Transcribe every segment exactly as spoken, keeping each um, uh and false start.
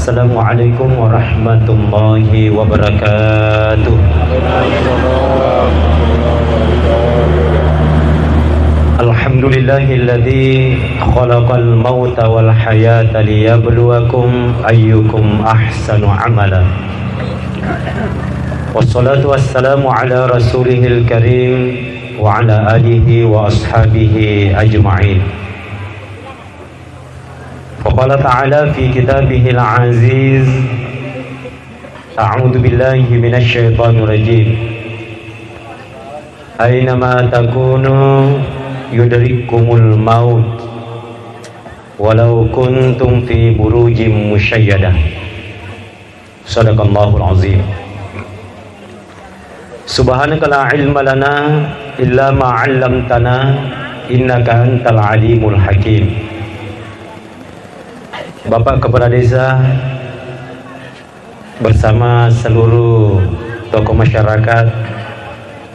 Assalamualaikum warahmatullahi wabarakatuh. Alhamdulillahilladzi khalaqal mauta wal hayata liyabluwakum ayyukum ahsanu amala. Wassalatu wassalamu ala rasulihil karim wa ala alihi wa ashabihi ajma'in. Wa qala ta'ala fi kitabihil aziz, a'udzu billahi minasy syaithanir rajim. Aina ma takunu yudrikkumul maut walau kuntum fi burujim musyayyadah. Sadaqallahul azim. Subhanaka la ilma lana illa ma 'allamtana innaka antal alimul hakim. Bapak Kepala Desa bersama seluruh tokoh masyarakat,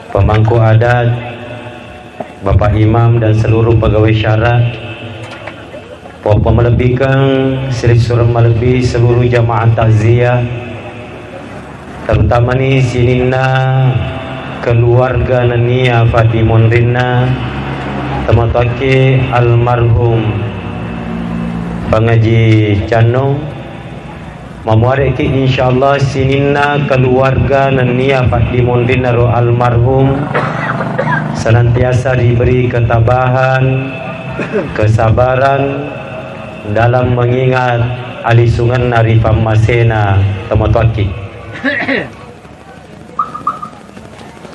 pemangku adat, Bapak Imam dan seluruh pegawai syara, poppa malebbikeng, silessureng malebbi seluruh jamaah takziah, terutamani sininna keluarga nennia fatimonrinna tomatoakke almarhum Pangaji Cannong. Mamuare'ki insyaallah sininna keluarga nennia faddimonrinnaro almarhum senantiasa diberi ketabahan, kesabaran dalam mengingat alisungenna ri pammasena tomatoakki.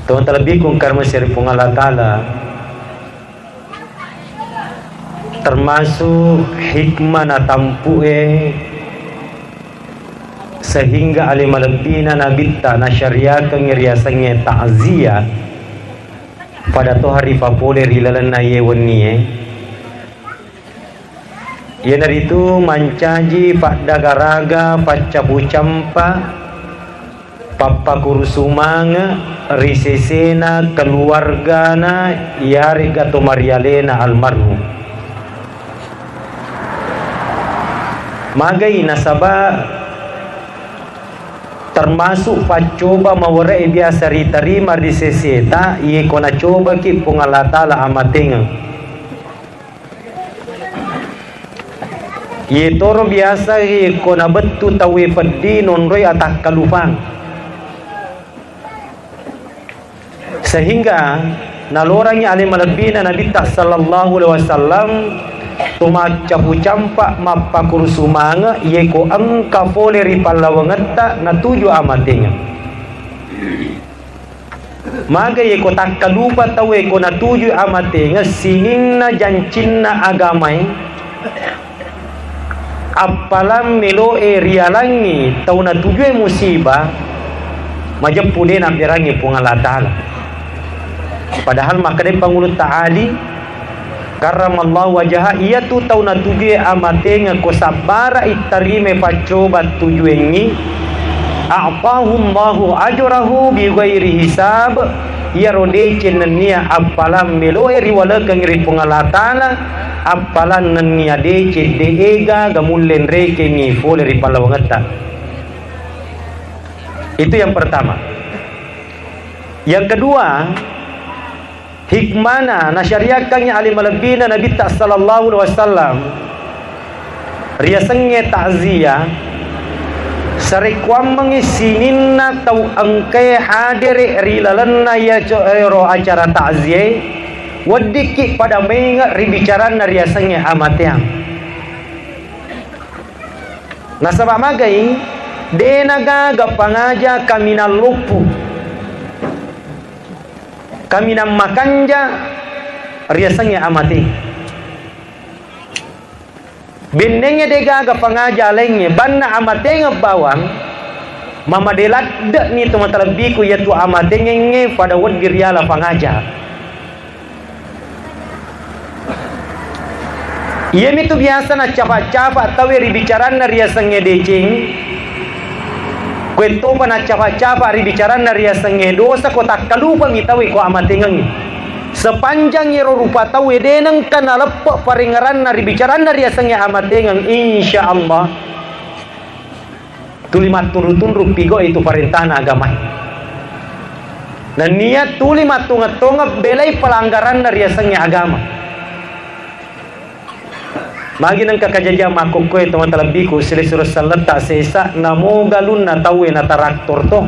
Tomatoa lebbiku engka ri Puang Allah Ta'ala, termasuk hikmah natampu'e sehingga ale malebbina Nabitta nasyariakengngi riasengnge takziah pada toha ripapole ri lalenna iye wennie. Iyanaritu mancaji paddagaraga paccapu campa, pappakurusumange ri sesena keluargana iyare'ga tomarialena almarhum. Magai nasaba termasuk paccoba mawere'e biasa ritarima ri seseta, iye ko nacobaki Puang Allah Ta'ala amatengeng. Iye toro biasa ko nabettu tauwe peddi nonroi atakkalupang. Sehingga nalorangi ale malebbina Nabitta sallallahu alaihi wasallam to maccapu campa mappakurusumange iye ko engka fole ri pallawangetta natuju amatengeng. Maga iye ko takkalupa tauwe ko natujui amatengeng sininna jancinna agamae, appalang meloe rialangngi tau natujue musibah, majeppu de nabberangngi Puang Allah Ta'ala. Padahal makkedai Pangulutta Ali, karramallahu wajhahu, iyatu tau natujue amatengeng ko sabbara ittarimai paccoba tujuengngi, a'tahullahu ajrahu bighairi hisab, iyaro deceng nennia appalang meloe riwalekeng ri Puang Allah Ta'ala, appalang nennia deceng de'ega gamulle nrekengngi fole ri pallawangetta. Itu yang pertama. Yang kedua, hikmana nasyariakkangngi ale malebbina Nabitta sallallahu alaihi wasallam riasengnge takziah, sarekkuammengngi sininna tau engkae hadere ri lalenna iya co-, ero acara takziae, weddikki pada menge ri bicaranna riasengnge amateang. Nasaba magai, de nagaga pangaja kaminang loppu. Kaminang makanja riasengnge amate. Bennengnge degaga pangaja laingnge, banna amatengeng bawang, mamade ladde'ni to matalebbiku iyatu amatengengnge pada wedding riala pangaja. Iyamitu biasa naccafa-cafa tauwe ri bicaranna riasengnge deceng. Koettopa naccafa-cafa ri bicaranna riasengnge dosa, ko takkalupangngi tauwe ko amatengengngi. Sepanjang iyaro rupa tauwe de nengka naleppe parengngeranna ri bicaranna riasengnge amatengeng, insya Allah. tuli mattunru-tunru pigo itu parentana agama. Nennia tuli mattonget-tonget belai pelanggaranna riasengnge agama. Magi nengka kajajiang makkokkoe to mata lebbiku, silessureng selletta sesa, namo galunna tauwe na taraktor to.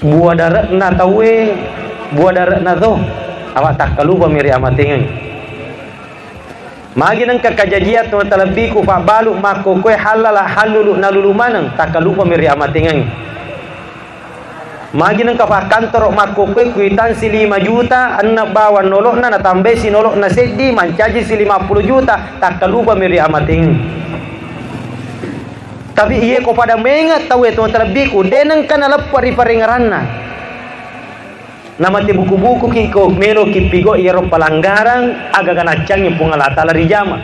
Bua dare'na tauwe, bua dare'na to. Awa takkalupami ri amatengeng. Magi nengka kajajiang to mata lebbiku, fabbalu makkokkoe hallala hallulu nalulu maneng, takkalupami ri amatengeng. Magi nengka fakkantoro makkokkoe kuitansi lima juta, enneng bawang nolo'na, natambaisi nolo'na seddi, mancajisi lima puluh juta, takkalupami ri amatengeng. Tapi iye ko pada menge tauwe to mata lebbiku, de nengka naleppe ri parengngeranna. Namate buku-bukuki ko meloki pigo iyaro pelanggaran agaga naccangi Puang Allah Taala rijama.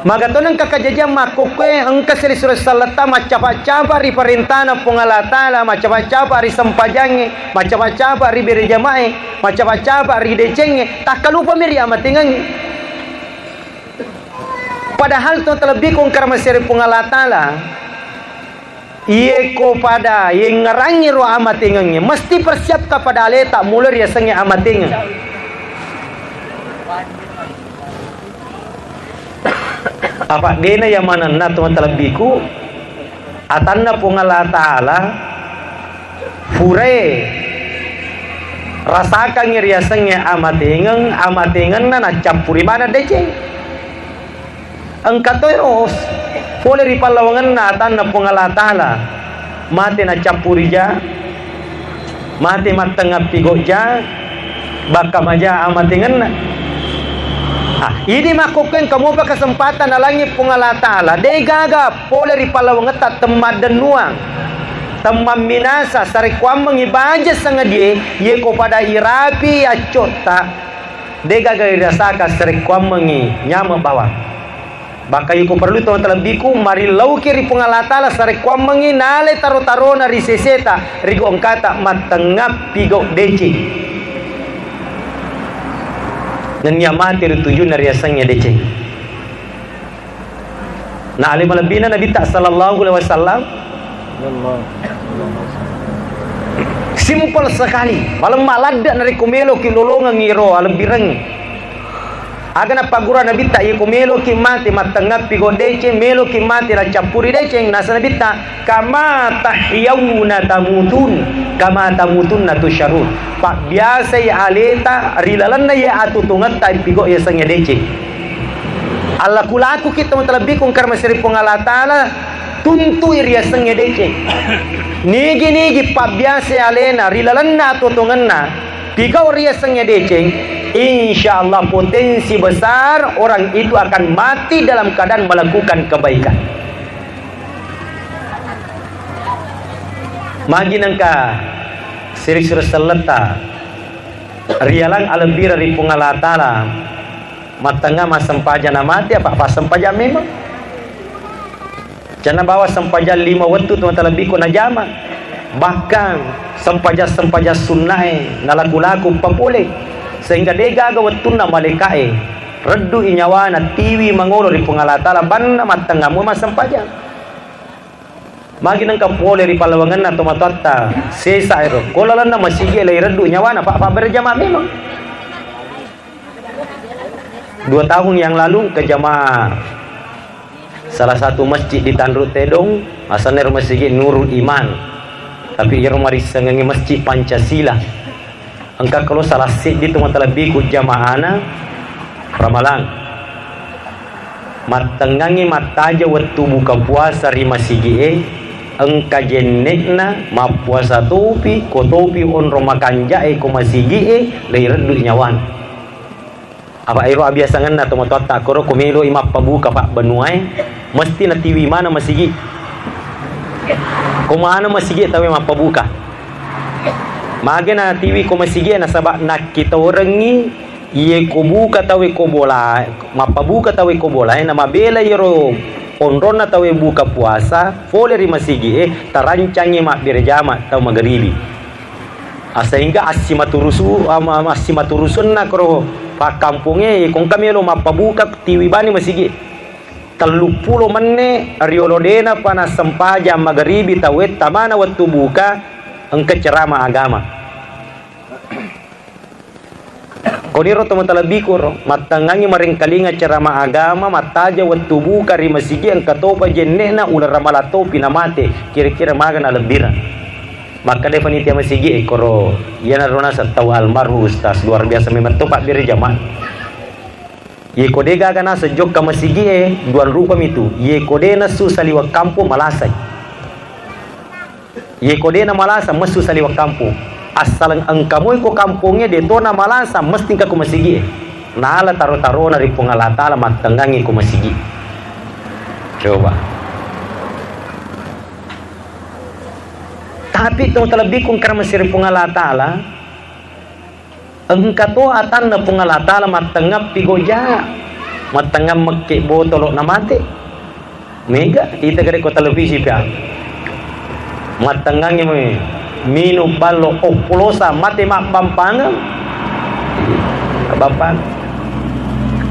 Maga to nengka kajajiang makkokkoe engka silessureng selletta maccapa-capa ri parentana Puang Allah Taala, maccapa-capa ri sempajangnge, maccapa-capa ri bere jamae, maccapa-capa ri decengnge, takkalupami ri amatengengnge. Padahal to talebbi ko engka ri masere Puang Allah Taala, iye ko pada yengngerangngi ro amatengengnge, mesti persiapkan pada aleta mulai riasengnge amatengeng. Apa dena yamanenna to talebbiku, atanna Puang Allah Taala, purae rasakangngi riasengnge amatengeng, amatengenna naccappuri bana deceng. Engka to ero pole ri pallawangenna atanna Puang Allah Taala, mate naccappuri ja, mate mattengnga pigo ja, bakka maja amatengenna. Ah, idi makkokkoe engka mopa kesempatan nalangi Puang Allah Taala, de gaga pole ri pallawangetta temmaddennuang, temmamminasa, sarekkuammengngi baja sangadie, ye ko pada irapi accotta, de gaga irasaka sarekkuammengngi nyameng bawang. Bakka iko parellu to talebbiku, marilauki ri Puang Allah Taala sarekkuammengngi nalai taro-tarona ri seseta, ri gau engkata mattengnga pigo deceng. Nennia mate ri tujunna riasengnge deceng. Na ale malebbina Nabitta sallallahu alaihi wasallam, simple sekali, malemma ladde narekko meloki lolongengngi ro alebbirengnge. Aga napaggura Nabitta, iyako meloki mate mattengnga pigo deceng, meloki mate naccappuri deceng, nasa Nabitta, "Kama tahyauna tamutun, kama tamutunna tusyarun." Pabbiasai aleta ri lalenna iya atutungetta pigo yasengnge deceng. Allaku-lakuki to talebbiku engka ri masere Puang Allah Taala, tuntui riasengnge deceng. Nigi-nigi pabbiasai alena ri lalenna atuotuongenna pigau riasengnge deceng, insya Allah potensi besar orang itu akan mati dalam keadaan melakukan kebaikan. Magi nengka siri-siri selletta rialang alebbira ri Puang Allah Taala. Mattengnga massempajang na mate, apa passempajang memang. Janna bawa sempajang lima wettu tu talebbiku najama. Bahkan sempajang-sempajang sunnae nalaku-laku papole. Sehingga degaga wettunna malaikae reddui nyawana tiwi mangolo ri Puang Allah Taala banna mattengngamu massempajang. Magi nengka pole ri pallawangenna tomatoatta sesa ero. Ko lalenna masigi laireddu nyawana, pa-, pa berjamaah memang. Dua tahun yang lalu ke jamaah salah satu masjid di Tanru Tedong, asenna ero masigi Nurul Iman. Tapi iyaro marissengengi Masjid Pancasila. Engka kalo salah seddi tu matalebbiku jamaana Ramalang. Mattengngangi mattaja wettu buka puasa ri masigi'e, engka jenne'na, mappuasa topi, ko topi onrong makanja'e ko masigi'e, leireddu nyawana. Apa ero abiasangenna tomatoatta, koro ko meloi mappabuka pabbanuae, mesti natiwi maneng masigi. Ko maneng masigi tauwe mappabuka. Mage natiwi ko masigi nasaba nakkitorengngi iye ko buka tauwe ko bola, mappabuka tauwe ko bolae, namabela iyero onronna tauwe buka puasa, pole ri masigi'e, tarancangngi mabbere jama tau magaribi. Ah, sehingga assimaturusu-, am-, am-, assimaturusunna koro pakkampongnge, ko engka melo mappabuka, tiwi bani masigi. Telluppulo menne riolo denapa nassempajang magaribi tauwe tamana wettu buka, engka ceramah agama. Koniro to mutalebbiku ro, mattengngangi marengkalinga ceramah agama, mattaja wettu buka ri masigi, engka topa jenne'na uleng ramalang topi namate, kira-kira maga nalebbireng. Makkeda panitia masigi e, koro iyanaro naseng tau almarhum Ustaz, luar biasa memang to pabbere jamaah. Yeko de gaga naseng jokka masigi e, duang rupami tu. Yeko de nassu saliweng kampong, malasai. Yeko de namalasa messu saliweng kampong. Assaleng engka moi ko kampongnge de to namalasa, mesti engka ko masigi e. Nala taro-tarona ri Puang Allah Taala mattengngangi ko masigi. Coba. Tapi to talebbiku engka masiri Puang Allah Taala, engka to atanna Puang Allah Taala mattengngappi goja, mattengngang mekke botolo namate. Mega, ita gare ko televisi pia. Mattengngangi minung ballo, oplosa, mate mabbampangeng. Bapak.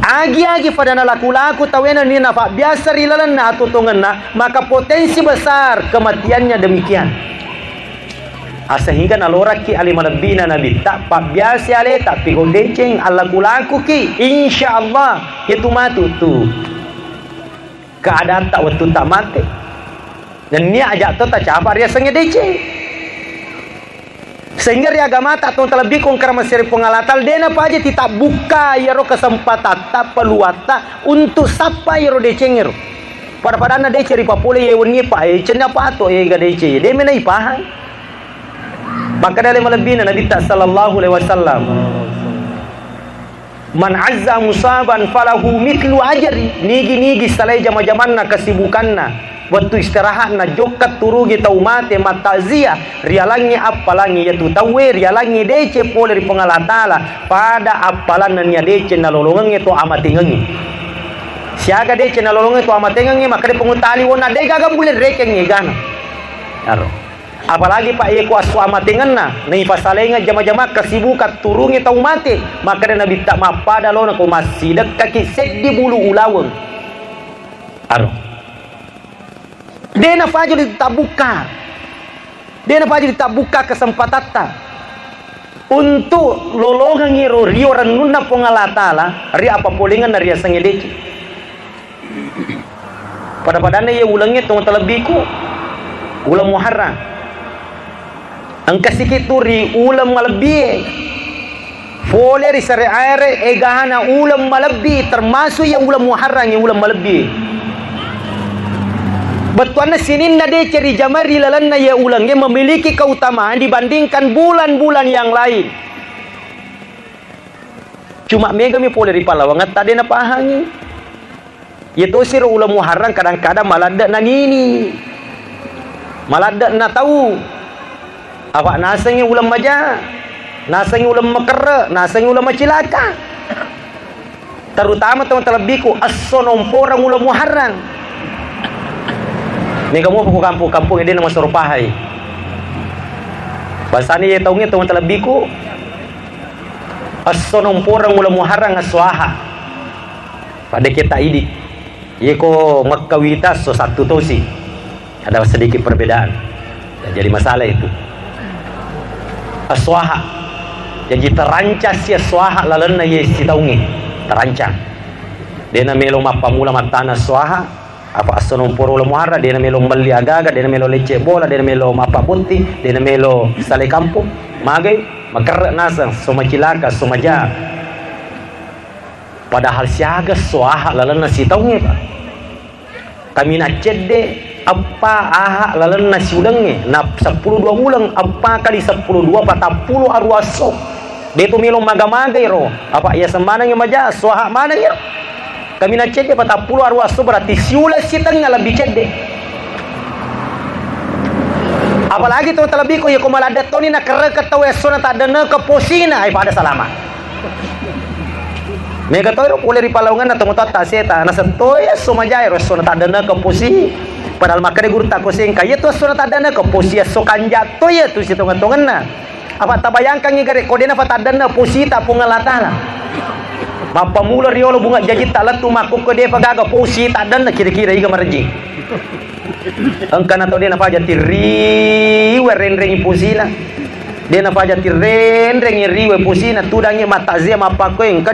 Agi-agi pada nalaku-laku tauwena ni nafabbiasa ri lalenna atutongenna, maka potensi besar kematiannya demikian. Ah, sehingga nalorakki ale malebbina Nabitta, pabbiasi aleta, pigau deceng, allaku-lakuki, insya Allah, yetu matu tu keadaanta wettutta mate. Nennia aja to tacapa riasengnge deceng. Sehingga ri agamata to talebbi ko engka masiri Puang Allah Taala, de napaja titabbukka iyaro kesempatatta, peluatta untuk sappa iyaro decengngero. Pada-padanna deceng ripapole ye wenni pa, eh, cenna pato, eh, ga deceng, de mena ipahang. Makkeda ale malebbina Nabitta sallallahu alaihi wasallam, "Man azza musaban falahu mithlu ajri." Nigi-nigi salai jama-jamanna, kesibukanna, wettu istirahatna, jokka turungi tau mate, mattakziah, rialangngi appalangngi iyatu tauwe, rialangngi deceng pole ri Puang Allah Taala, pada appalanna nia deceng nalolongengnge to amatengengnge. Siaga deceng nalolongengnge to amatengengnge, makkeda Puang Taala wonna de gaga mulle rekengnge gana. Aro. Apalagi, Pak, iya ko esso amatengenna, naipasalengeng jama-jama kesibukan turungi tau mate, makkeda Nabitta mappada lona ko massidekkaki seddi bulu ulaweng. Aro. De napaja ditabukka. De napaja ditabukka kesempatatta untuk lolongengngi ro rio rennunna Puang Allah Taala ri appapolengenna riasengnge deceng. Pada-padanna iya ulengnge tong talebbiku, uleng Muharram. Engka siki tu ri uleng malebbie. Fole ri syariae, egana uleng malebbi, termasuk iya uleng Muharram, iya uleng malebbi. Bettuanna sininna deceng rijamai ri lalenna iya ulengnge memiliki keutamaan dibandingkan bulan-bulan yang lain. Cuma megami pole ri pallawangetta de napahangi. Iya tosiro uleng Muharram kadang-kadang maladde nanini. Maladde natau. Apa nasengngi uleng maja, nasengngi uleng makerre, nasengngi uleng macilaka. Terutama tong talebbiku esso nomporang uleng Muharram. Mega mopa ko kampong-kampong de namasoro pahai. Bangsana iya taungnge tong talebbiku, esso nomporang uleng Muharram esso Aha. Pada kita idi. Iya ko makkawita esso Sattu tosi. Ada sedikit perbedaan. Jadi masalah itu. Esso Aha. Jadi terancang si esso Aha lalenna iya sitaungnge. Terancang. De namelo mappamula mattana esso Aha. Apa esso nomporo uleng Muharram, de namelo melli aga-aga, de namelo lecce bola, de namelo mappabbotting, de namelo salai kampong. Magai, makerre naseng, esso macilaka, esso maja. Padahal siaga esso Aha lalenna sitaungnge, Pak. Kaminang cedde eppa Aha lalenna siulengnge, na seppulo dua uleng, eppa kali seppulo dua, patappulo arua esso. De tu melo maga-magai ro. Apa iya semanengngi maja, esso Aha manengngi ro. Kaminang cedde patappulo arua esso berarti siuleng sitengnga lebbi cedde. Apalagi tong talebbi ko iya ko maladde toni nakerrekeng tau essona taddenne ke posina, ai pada salama. Mega toi ro pole ri pallawangenna tomatoatta seta, naseng toi esso majae ro essona taddenne ke posi. Padahal makkeda gurutta ko sengka, iya tu essona taddenne ke posi esso kanja toi iya tu sitongeng-tongenna. Apa tabayangkangngi gare ko de nafataddanna posita Puang Allah Taala. Pappamula riolo bunga jaji ta lettu makkokko depa gaga posi taddanna kira-kira iga marejjing. Engka na tau de nafaja tirriwe renrengi posina. De nafaja tirrenrengi riwe posina tudangi mattazia mappakko engka